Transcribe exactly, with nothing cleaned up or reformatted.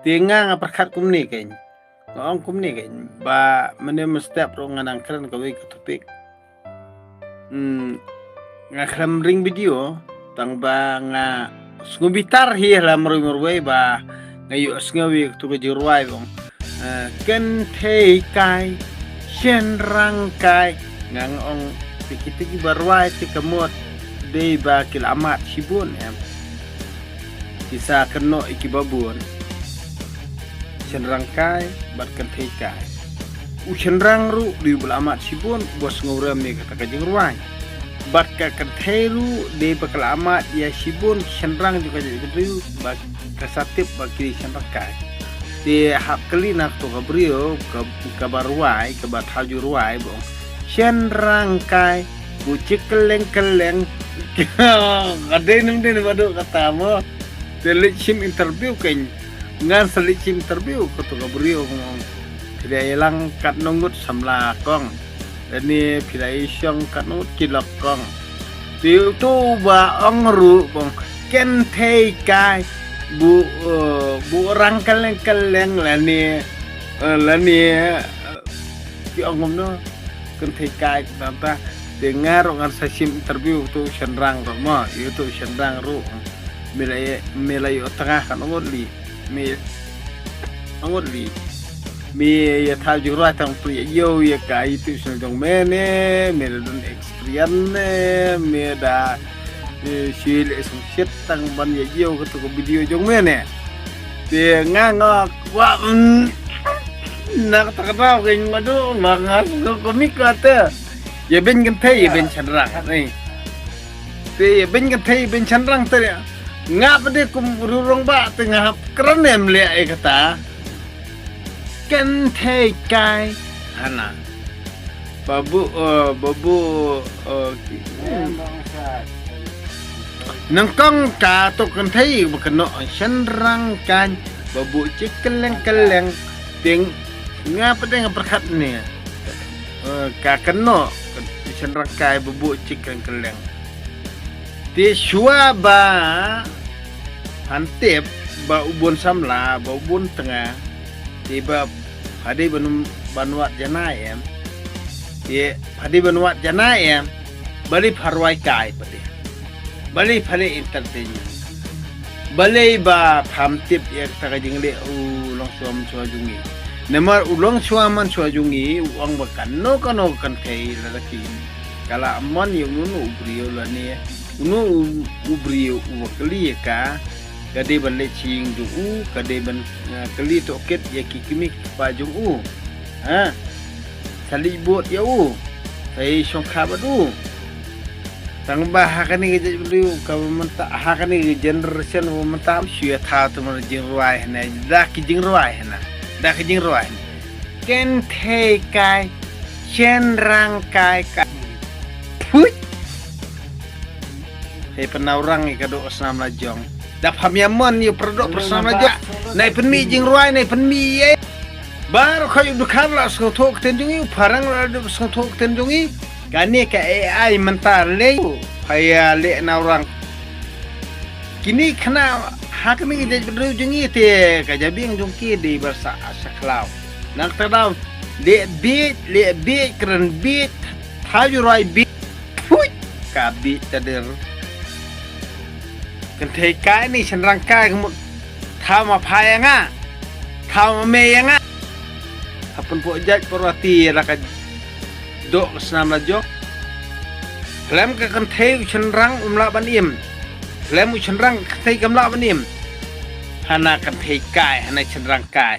Te nga nga pyrkhat kumne kein. Nga ong kumne kein. Ba mynne mynstep ruh nga nang kren kawei ka topic. Hmm, nga khlem ring video, tang ba nga sngewbitar hi ha la marwei marwei ba nga ïohsngew ïa katu ka jingrwai ba ong, eh, kynthei kai, shynrang kai. Nga ong, te kita kiba rwai te ka mut dei ba ki la mad shibun em. Ki sa kynnoh ïa kiba bun. Shynrang kai bad kynthei kai. U shynrang ruh dei uba la mad shibun, uba sngewrem ïa kata ka jingrwai. Bad ka kynthei ruh dei ba ka la mad ïa shibun ki shynrang jong ka jaitbynriew ba ka sa tip ba ki dei shynrang kai. Te hap kylli na kato ka briew ka, kaba rwai, kaba thaw jingrwai ba ong, shynrang kai, bu chik kylleng kylleng. Ka dei nang dei ba dei kata mo. Te leit shim interview kein. Ngan sa leit shim interview kato ka briew kong. Phi da ïalang katno ngut samla kong. Lane phi da ïashong katno ngut ki lok kong. Te uto ba ong ruh kong, kynthei kai, bu, eh, bu rang kylleng kylleng lane, eh, lane, eh, ki ong kumno, kynthei kai kata. Te nga ruh ngan sa shim interview uto u shynrang ruh mo, ïa uto u shynrang ruh. Me la, me la ïoh tnga katno ngut lei. Me, ngut lei. Me ïa thaw jingrwai tang phi ïa ïoh ïa ka YouTube channel jong me ne, me da don experience ne, me da, eh, shu leh sngewsih tang ban ïa ïoh kato ka video jong me ne. Te nga nga wa, mm, na kata ka daw kein madu, ma nga ko komik kata. Ïa beiñ kynthei, ïa beiñ shynrang. Ni. Te ïa beiñ kynthei, ïa beiñ shynrang te. Nga pat de kum u rangbah te nga hap kren em leh ïa kata. Kynthei kai. Hana. Babu, eh, babu, eh, ki-, nyngkong kato kynthei ba kynnoh shynrang kai. Babu chik kylleng kylleng. Te nga pat de nga pyrkhat ne. Eh, ka kynnoh, shynrang kai babu chik kylleng kylleng. Te shuwa ba phan tip ba u bun samla, ba u bun tnga. Te ba pha dei ban, ban wad janai em. Te pha dei ban wad janai em. Balei pha rwai kai pat de. Balei pha leh entertain. Balei ba pham tip ïa kata ka jingleh u longshuwa manshuwa jong ngi. Namar u longshuwa manshuwa jong ngi u ong ba kano kano ka kynthei lada ki, ka la mon ïa uno uno u briew lane uno u, u briew uba kylli ïa ka, ka dei ban leit sha ïing jong u, ka dei ban, eh, kylli tohkit ïa ki kmie ki kpa jong u. Ha? Sa leit bud ïa u. Sa ïashongkha bad u. Tang ba ha kane ka jaitbynriew kaba mynta, ha kane ka generation ba mynta, shu ïa thaw te mar jingrwai hana, da ki jingrwai hana, da ki jingrwai hana. Kynthei kai, shynrang kai kai. Phuit. Hei pynawrang ïa ka doh snam la jong. Da pham ïa mon ïa u pyrdoh pyrsnam la jong. Nai pynmih jingrwai, nai pynmih ïa. Baroh khoit u dkhar la sngewthuh ktien jong ngi, u phareng la dep sngewthuh ktien jong ngi. Kane ka A I mynta lei pha ïa leh nawrang. Kine khynnah ha kane ka jaitbynriew jong ngi te ka jabieng jong ki dei ba sa, sa khlaw. Nangta daw leh bieit, leh bieit, kren bieit, thaw jingrwai bieit. Phuit, ka bieit ta der. Kynthei kai ne shynrang kai ka mut. Thaw ma pha ïa nga. Thaw ma me ïa nga. Ha pynphuh jait pyrwati ïa la ka doh ka snam la jong. Khlem ka kynthei u shynrang um lah ban im. Khlem u shynrang ka kynthei kam lah ban im. Hana kynthei kai, hana shynrang kai.